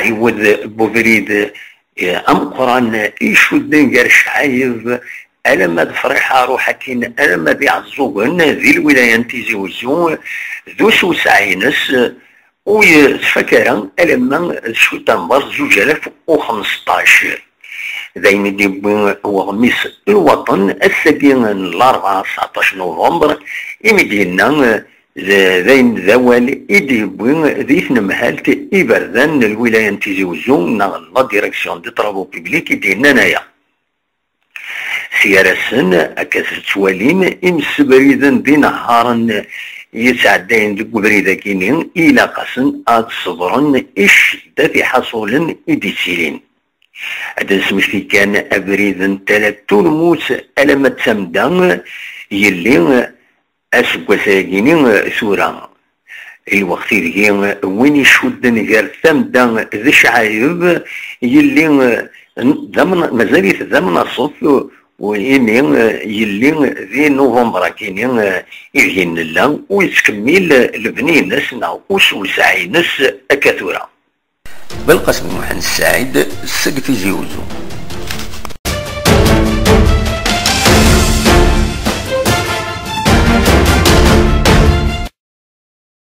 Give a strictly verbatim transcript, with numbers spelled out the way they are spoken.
Yiwed n ubrid eh, ameqqran icudden gar Ccɛayeb alamma d Friḥa, ruḥ akkin alamma d Iɛeẓẓugen di lwilaya n Tizi Wezzu, d usewseɛ-ines ur yettfak ara alamma d Ccutamber zuǧ alaf u xmesṭac. D ayen i d-yewwi uɣmis Lwaṭen ass-agi n Larebɛa tseɛṭac novembre, imi d-yenna d d ayen d awal i d-yewwi di tnemhalt iberdan n lwilaya n Tizi Wezzu neɣ la direction des travaux publics i d-yennan aya. Sgar-asen, akka tettwalim, imsebriden d inehharen yettɛeddayen deg ubrid-agi-ni, ilaq-asen ad ṣebren i cceddat iḥaṣulen i d-ittilin. Ad d-nesmekti kan abrid n tala n Tulmut alamma d Tamda, yelli aseggas-agi-ni tura. I lweqt ideg win icudden gar Tamda d Ccɛayeb, yelli mazal-it d amnaṣef, imi yelli di Nuvember-agi-ni ideg nella ur yettkemmil lebni-ines neɣ usewseɛ-ines akka tura. Belqasem Muḥend Ssaɛid seg Tizi Wezzu.